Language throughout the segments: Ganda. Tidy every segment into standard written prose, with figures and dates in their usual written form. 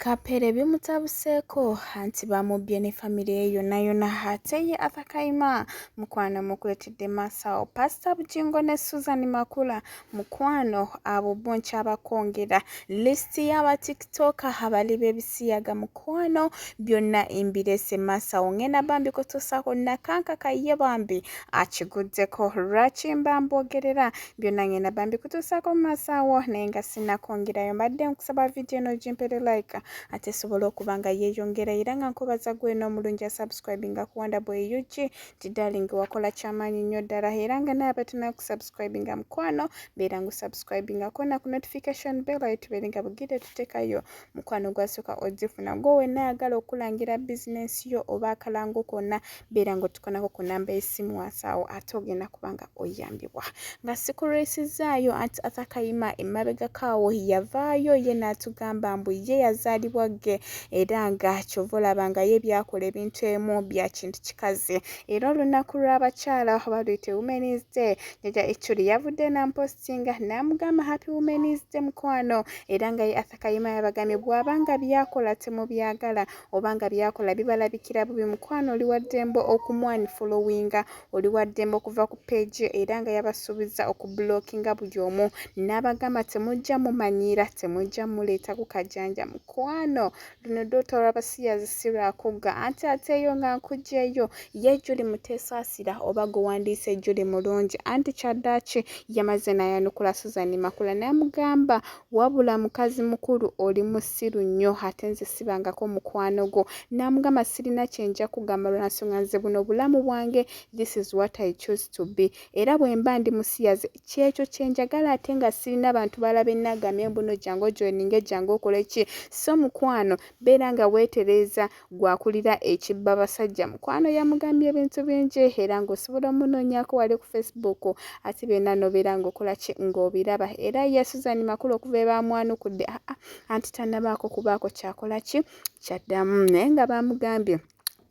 Kapere bimutabuseeko anti bamubbye ne famire ye yonna yonna ate ye Arthur Kayima mukwano mukuletedde maaso awo. Pasita Bugingo ne Susan Makula mukwano abo bo nkyabakwongera lisiti y'aba tiktoker abali b'ebisiyaga mukwano byonna mbirese maaso awo ngenda bambi kutuusaako nakankaka ye bambi akiguddeko lwaki mba mbwogerera byonna ngenda bambi kutuusaako mu maaso awo naye nga sinakwongerayo mbadde nkusaba vidiyo eno ogimpere like ate esobola okuba nga yeeyongera era nga nkubaza gweno omulungi asubscribinga ku Wonder Boy UG nti darling wakola kyamaanyi nnyo ddala era nga naye abatana kusubscribinga mukwano beera ngu subscribinga kona ku notification bell ayo tubeere nga bugire tutekayo mukwano gwasooka ogifuna gwe wenna ayagala okulangira bizinensi yo oba akalango konna beera nga otukonako ku namba y'essimu wansi awo ate ogenda kuba nga oyambibwa nga sikulwesizaayo anti Arthur Kayima emabegako awo yavaayo ye n'atugamba mbu ye yazaalibwa gge era nga kyova olaba nga ye byakola ebintu emu bya kintu kikazi era olunaku lw'abakyala oba luyite Women's Day Jjajja Iculi yavudde n'ampostinga n'amugamba happy Women's Day mukwano era nga ye Arthur Kayima yabagambye bw'aba nga byakola temubyagala oba nga byakola bibalabikira bubi mukwano oli wa ddembe okumwanfolowinga oli wa ddembe okuva ku page era nga yabasuubiza okubulokinga buli omu n'abagamba temujja mumanyiira temujja muleeta ku kajanja mukwano luno ddoota olw'abasiyazi si lwakugga anti ate eyo nga nkugyeyo ye Julie Muteesaasira oba gwe wandiise Julie mulungi anti kyaddaaki yamaze n'ayanukula Susan Makula n'amugamba wabula mukazi mukulu oli musiru nnyo ate nze sibangako mukwano gwo n'amugamba sirina kye nja kugamba lwa nsonga nze buno bulamu bwange this is what I choose to be era bwe mba ndi musiyazi kyekyo kye njagala ate nga sirina bantu balala be nagambye mbuno jangu ojoininge jangu okole ki so mukwano beera nga weetereeza gwakulira ekibba basajja mukwano yamugambye ebintu bingi era ng'osobola omunoonyaako wali ku Facebook ate byonna n'obeera ng'okola ki ng'obiraba era ye Susan Makula okuva ebamwanukudde aa anti tannabaako kubaako kyakola ki kyaddamu naye nga bamugambye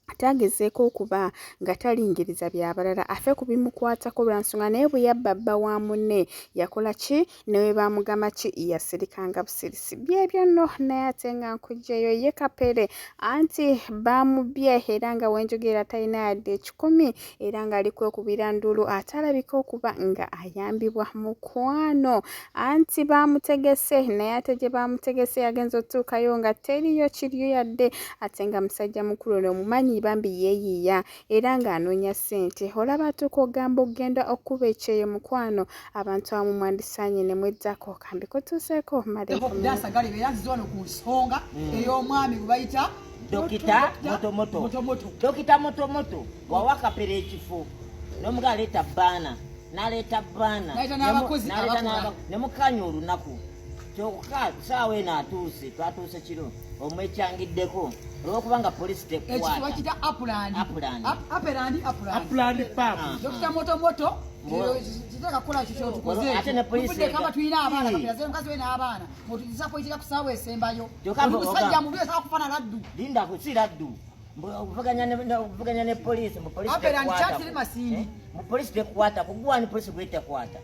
ate agezeeko okuba nga talingiriza byabalala afe ku bimukwatako lwa nsonga naye bwe yabba bba wa munne yakola ki ne we baamugamba ki yasirikanga busirisi byebyo nno naye ate nga nkuggyeyo ye Kapere anti baamubbye era nga wenjogera talina yadde 100 era ng'ali kwekubira nduulu ate alabika okuba nga ayambibwa mukwano anti baamutegese naye ate gye baamutegese yagenza otuukayo nga teriyo kiriyo yadde ate nga musajja mukulu ono omumanyi bambi yeeyiiya era ng'anoonya ssente olaba atuuka ogamba okugenda okkuba ekyeyo mukwano abantu abamu mwandisaanye ne mweddako kambi kutuuseeko male dasagali era nzize wano ku nsonga ey'omwami gwe bayita Dokita Motomoto. Motomoto. Dokita Motomoto wawa Kapere ekifo n'omuga aleeta baana n'aleeta baana N'aleeta n'abakozi n'aleeta abakola. Ne mukanya olunaku kyokka saawa eno atuuse twatuuse kiro omwekyangiddeko olwokubanga polisi ekifo tekukwata bakiyita Upland. Upland. Upland, Upland. Upland Pub. Ah. Dokita Motomoto kiteka kukola kyo kyotukoze Ate ne poliisi tuvudde kamba tulina abaana Ii. Kapere azze mukazi we n'abaana otudisapointinga ku ssaawa esembayo Kyokka oli musajja oga- mubi osobola kufaana laddu. Linda ku si laddu okuvuganya ne polisi mu polisi Upland tekwata kyakiri Masindi. Eh? Mu polisi tekwata kugwani polisi gwetekwata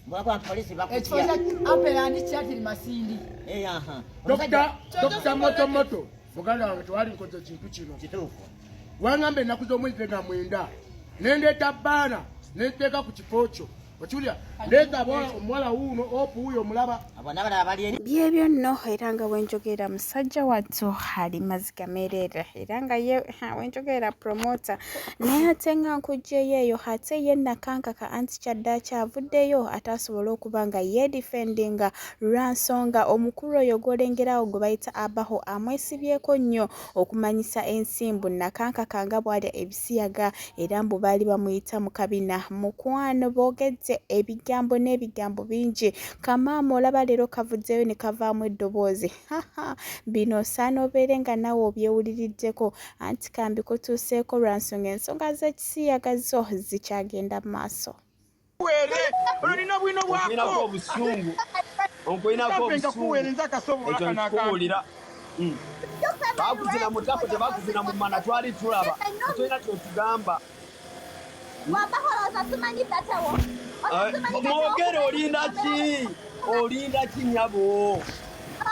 mbwakuba polisi Ekifo bakutya kya Upland kyakiri Masindi. Eh, aha. Dokita Dokita Motomoto muganda wange tewali nkoze kintu kino. Kituufu. Wangamba ennaku z'omwezi nga 9 nendeeta baana nenteeka ku kifo kyo okiwulira ndeeta omuwala wuuno opu wuuyo omulaba. Abo n'abalala bali eri. Byebyo nno era nga wenjogera musajja wattu ali maziga meereere era nga ye ha, wenjogera promoter naye ate nga nkuggyeyo eyo ate ye nakankaka anti kyaddaaki avuddeyo ate asobole okuba nga yeedifendinga lwa nsonga omukulu oyo gw'olengerawo gwe bayita Abaho amwesibyeko nnyo okumanyisa ensimbu nakankaka nga bw'alya ebisiyaga era mbu baali bamuyita mu kabina mukwano boogedde ebigambo n'ebigambo bingi kamaama olaba leero kavuddeyo ne kavaamu eddoboozi haha bino osaana obeere nga naawe obyewuliriddeko anti kambi kutuuseeko lwa nsonga ensonga z'ekisiyaga zo zikyagenda mu maaso. Were olina bwino Nkulinako bwako. obusungu, onkulinako Kape obusungu. nkakuweereza akasobola Ekyo kano akantu. nkikubuulira. Bakuzina mu ttako tebakuzina mu mana twali tulaba tetulina kyotugamba. Wabahoroza tumanyi tatewo. Mwogere olinda ki, olinda ki nyabo?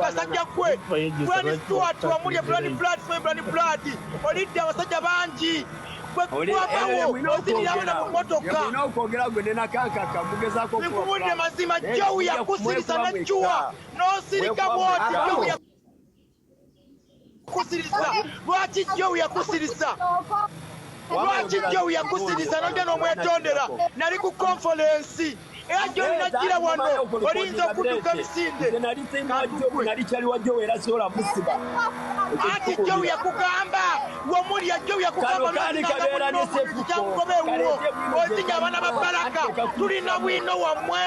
Kasajja gwe Brian Stewart wamulya Brian Blood, simanyi Brian Blood, olidde abasajja bangi. Oli- Gwe mulina ozinira abaana mu okwogera. mmotoka. Mulina okwogera gwe ne nakankaka mugezaako okuba Nkubulire proud. mazima, Naye Jowi mujja yakusirisa mwekuba n'eccuwa mwekka. n'osirika Mwekuba bw'oti. mwekka. Jowi yakusirisa. Lwaki Jowi yakusirisa? Lwaki Jowi yakusirisa nojja n'omwetondera? Nali ku conference era Jowi najjira wano, olinza okudduka emisinde. Nze nali sirina Jowi, nali kyali wa Jowi era sobola musiba. Anti Jowi yakugamba womulya, Jowi yakugamba Kano kaali kabeera ne Sefuko. kyamugoba ewuwo. Kaleete bwino Ozinya abaana ba Baraka. Tulina bwino wammwe,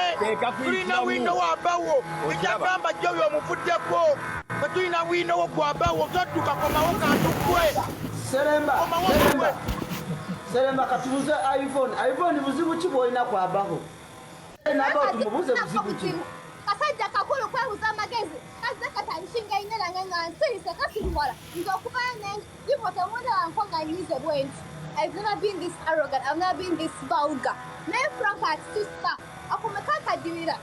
tulina bwino wabawo. Ekyagamba Jowi omuvuddeko, tetulina bwino wo gwabawo. Todduka, komawo kantukwe. Seremba, Komawo Seremba. gwe. Seremba, katubuze Ivon. Ivon, buzibu ki bw'olina ku Abaho? Naba tumubuze buzibu ki? Kasajja kakulu kwebuza amagezi kazze katandishinga inera nga nsirise kasiriwala nze okuvayo nenjibo temundaba nko nga nyize bwe nti. I've never been this arrogant. I've never been this vulgar. Naye Frank akisusa akomeka akadibira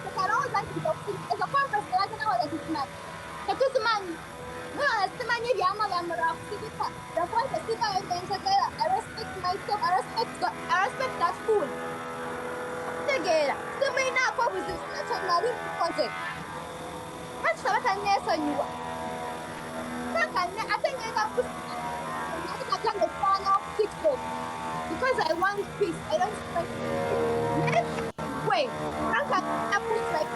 tekalowooza nti nze okusirika ezo conference tebazinawaza tuzimanyi tetuzimanyi mwana simanyi ebyama byammwe lwakusirika lwakuba tesivayo ngenjogera. I respect myself. I respect God. I respect that fool. Tegeera simulinaako obuzibu sina kye nali nkoze kakisaba tanneesonyiwa kakane ate ngenda ate kufaanawo ku TikTok because I want peace. I don't want. Naye gwe Frank.